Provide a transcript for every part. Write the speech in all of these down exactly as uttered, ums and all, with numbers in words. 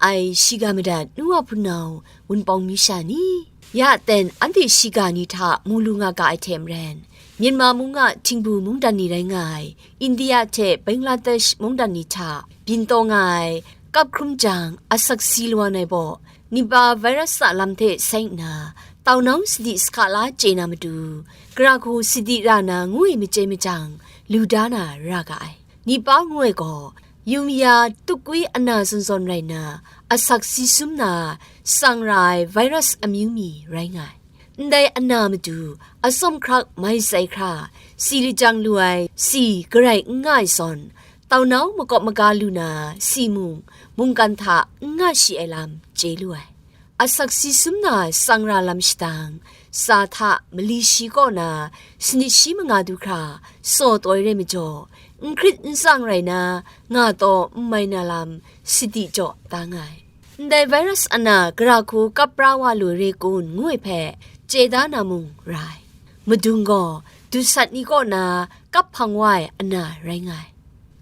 ai shiga madat nu wa hpunau wunpawng myu sha ni? Ya ten anhte shiga ni hta mu lu nga ga ai hte maren, Myanmar mung a htingbu mungdan ni rai nga ai, India hte Bangladesh mungdan ni hta byin taw nga ai, kap hkrum jang asak si lawan ai baw, Nipah virus a lam hte sai nna, taunau sadi sahka la chye na matu, gara hku sadi ra na ngu ai machye machyang, lu da na ra ga ai. Nipah ngu ai gaw, yumya tukwi ana zawn zawn rai nna, asak si sum na, tsang ra ai virus amyu mi rai nga ai. Ndai ana matu, atsawm hkrak mai tsai hkra, si lajang lu ai, si garai n nga ai zawn, taunau makawp maga lu na, si mung, mungkan hta n nga shi ai lam chye lu ai. Asak si sum na tsang ra lam shadang, tsa hta mali shi kaw na, sanit shi manga du hkra, saw taw ai rai majaw, n hkrit n tsang rai na, nga taw n mai na lam, sadi jaw da nga ai. Ndai virus ana gara hku kap pra wa lu re kun ngu ai hpe, chye da na mung ra ai. Madung gaw, dusat ni kaw na kap hpang wa ai ana rai nga ai.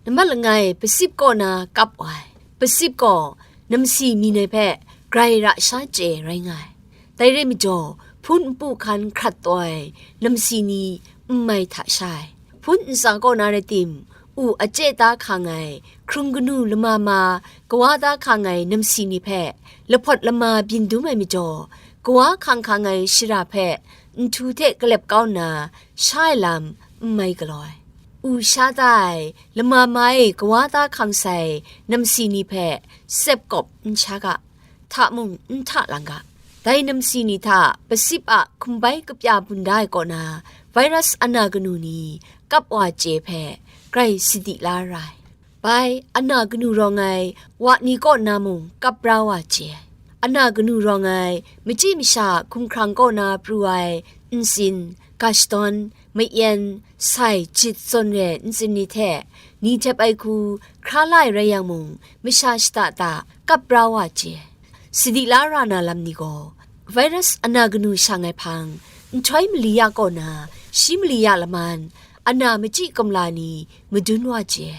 Nambat langai, pasip kaw na kap wa ai. Pasip gaw, namsi mi nai hpe grai ra sha chye rai nga ai. Dai rai majaw, hpun npu hkan hkrat taw ai namsi ni n mai hta sha ai. Hpun ntsa kaw na rai tim, u achye da hkang ai, hkrung kanu lama ma, kawa da hkang ai namsi ni hpe, lahpawt lama byin dum ai majaw, kawa hkang hkang ai shara hpe, nhtu hte kalep kau nna, sha ai lam n mai galaw ai. U sha da ai, lama ma e kawa da hkang sai, namsi ni hpe, sep kawp n sha ga, hta mung n hta lang ga. Dai namsi ni hta pasip a hkumbai kapya bun da ai kaw na, virus ana kanu ni kap wa chye hpe grai sadi la ra ai. Bai, ana kanu rawng ai wa ni kaw na mung kap ra wa chye ai. Ana kanu rawng ai machyi masha hkumhkrang kaw na pru ai ntsin, gashdawn, mayen, sai, jit, zawn re ntsin ni hte, ni jep ai hku hkra la ai rai yang mung, masha shada da kap ra wa chye. Sadi la ra na lam ni gaw, virus ana kanu shang ai hpang, nhtoi mali ya kaw na, shi mali ya laman, ana machyi kumla ni madun wa chye.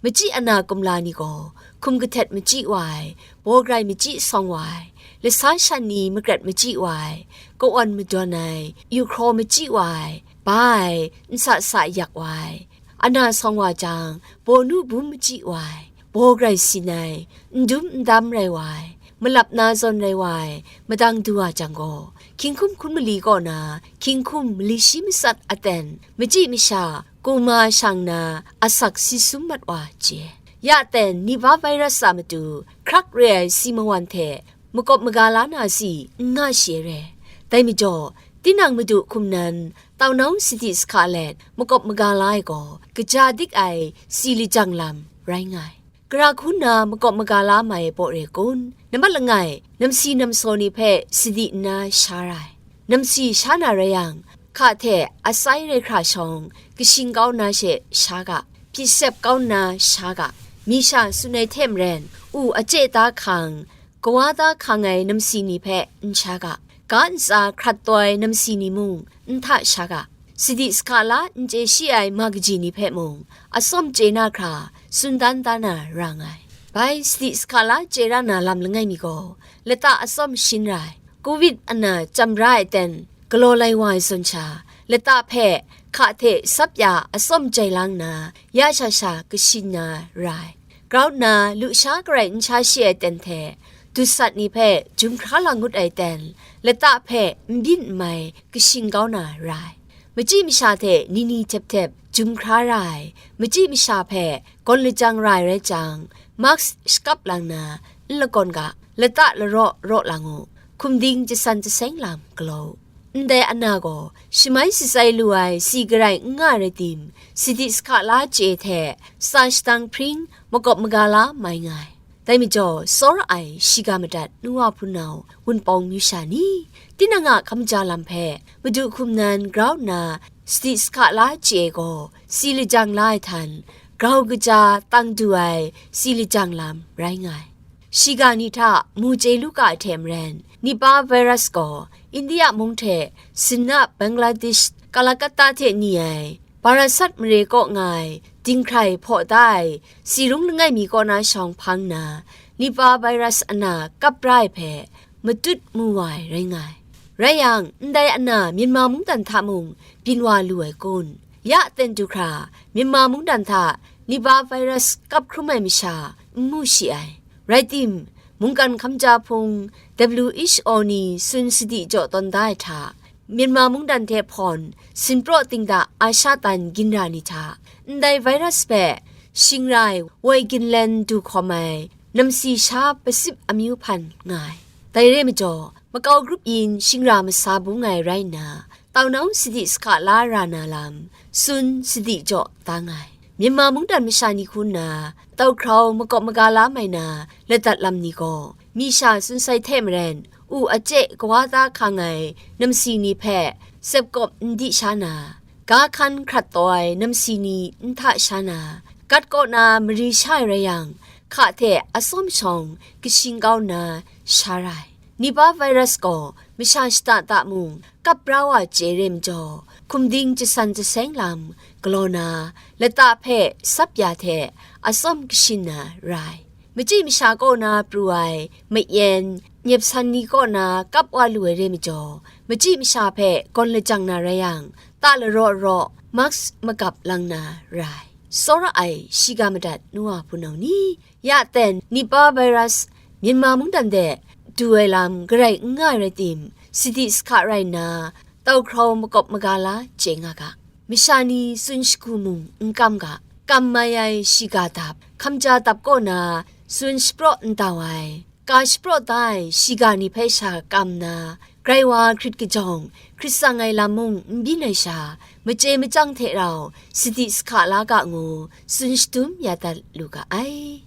Machyi ana kumla ni gaw, hkum kahtet machyi wa ai, baw grai machyi sawng wa ai, lasa shan ni makrat machyi wa ai, ka-awn madawn ai, yu hkraw machyi wa ai, ba ai, nsa sa yak wa ai, ana sawng wa jang, baw nu bum machyi wa ai, baw grai sin ai, n dum n dam rai wa ai, malap na zawn rai wa ai, madang du wa jang gaw, hkying hkum hkun mali kaw na, hkying hkum mali shi matsat aten, machyi masha, kuma shang na, asak si sum mat wa chye. Ya ten, Nipah virus a matu, hkrak re ai si mawan hte, makawp maga la na si n nga shi ai re. Dai majaw, tinang madu hkum nan, taunau sadi sahka let, makawp maga la ai gaw, kaja dik ai si lajang lam rai nga ai. Gara hku nna makawp maga la mai ai baw re kun? Nambat langai, namsi namsaw ni hpe sadi nna sha ra ai. Namsi sha na rai yang, hka hte asai rai hkra shawng, kashing kau nna she sha ga, pyi sep kau nna sha ga, mi sha tsun ai hte maren, u achye da hkang, kawa da hkang ai namsi ni hpe n sha ga, ga ntsa hkrat taw ai namsi ni mung n hta sha ga, sadi sahka la n chye shi ai ma kaji ni hpe mung, atsawm chye na hkra, tsun dan da na ra nga ai. Bai sadi sahka la chye ra na lam langai mi gaw, lata atsawm shin ra ai, covid ana chyam ra ai ten, galaw lai wa ai zawn sha, lata hpe hka hte sap ya atsawm jai lang nna, ya sha sha kashin na ra ai. Grau nna, lusha garai n sha shi ai ten hte, dusat ni hpe jum hkra lang ngut ai ten, lata hpe n byin n mai kashin kau na ra ai. Machyi masha hte ni ni htep htep jum hkra ra ai, machyi masha hpe gawn lajang ra ai rai jang, mask shakap lang na, n lagawn ga, lata laraw raw lang u, hkum ding jasan jaseng lam galaw u. Ndai ana gaw, shamai shatsai lu ai si garai n nga rai tim, sadi sahka la chye hte, tsa shadang hpring, makawp maga la mai nga ai. Dai majaw, tsawra ai shiga madat nu wa hpunau wunpawng myu sha ni? Tinang a hkamja lam hpe, madu hkum nan grau nna, sadi sahka la chye gaw, si lajang la ai htan, grau kaja tang du ai si lajang lam rai nga ai. Shiga ni hta mu chye lu ga ai hte maren, Nipah virus gaw India mung hte Sinna, Bangladesh, Kalakata hte ni ai, Barasat mare kaw nga ai, dinghkrai hpaw da ai, si rung langai mi kaw na shawng hpang nna, Nipah virus ana kap ra ai hpe matut mu wa ai rai nga ai. Rai yang, ndai ana Myanmar mungdan hta mung byin wa lu ai kun? Ya ten du hkra, Myanmar mungdan hta Nipah virus kap hkrum ai masha n mu shi ai. Rai tim, mungkan hkamja hpung W H O ni tsun sadi jaw tawn da ai hta, Myanmar mungdan hte hpawn sinpraw ting da a sha tan ginra ni hta, ndai virus hpe shing ra ai woi ginlen du hkawm ai namsi sha pasip amyu hpan nga ai. Dai re majaw, makau grup yin shingra masa bung ai rai nna, taunau sadi saka la ra na lam, tsun sadi jaw da nga ai. Myanmar mungdan masha ni hku nna, tau hkrau makawp maga la mai na ladat lam ni gaw, mi sha tsun sai hte maren, u a chye kawa da hkang ai namsi ni hpe sepkawp n di sha na, ga hkan hkrat taw ai namsi ni n hta sha na, gat kaw na mari sha ai rai yang, hka hte atsawm shawng kashing kau nna sha ra ai. Nipah virus gaw masha shada da mung, kap ra wa chye re majaw, hkum ding jasan jaseng lam galaw na, lata hpe sap ya hte atsawm kashin na ra ai. Machyi masha kaw na pru ai mayen, nyep san ni kaw na kap wa lu ai re majaw, machyi masha hpe gawn lajang na rai yang, ta laraw raw, mask magap lang na ra ai. Tsawra ai shiga madat nu wa hpunau ni, ya ten Nipah virus Myanmar mungdan de du ai lam garai n nga ai rai tim, sadi saka rai nna, tau hkrau makawp maga la chye nga ga. Masha ni tsun shagu mung n kam ga. Kam mai ai shiga dap, hkamja dap kaw na tsun shapraw n tau ai, ka shapraw da ai shiga ni hpe sha kam nna, grai wa hkrit kajawng, hkrit tsang ai lam mung n byin ai sha, machye machyang hte rau sadi saka la ga ngu tsun shadum ya dat lu ga ai.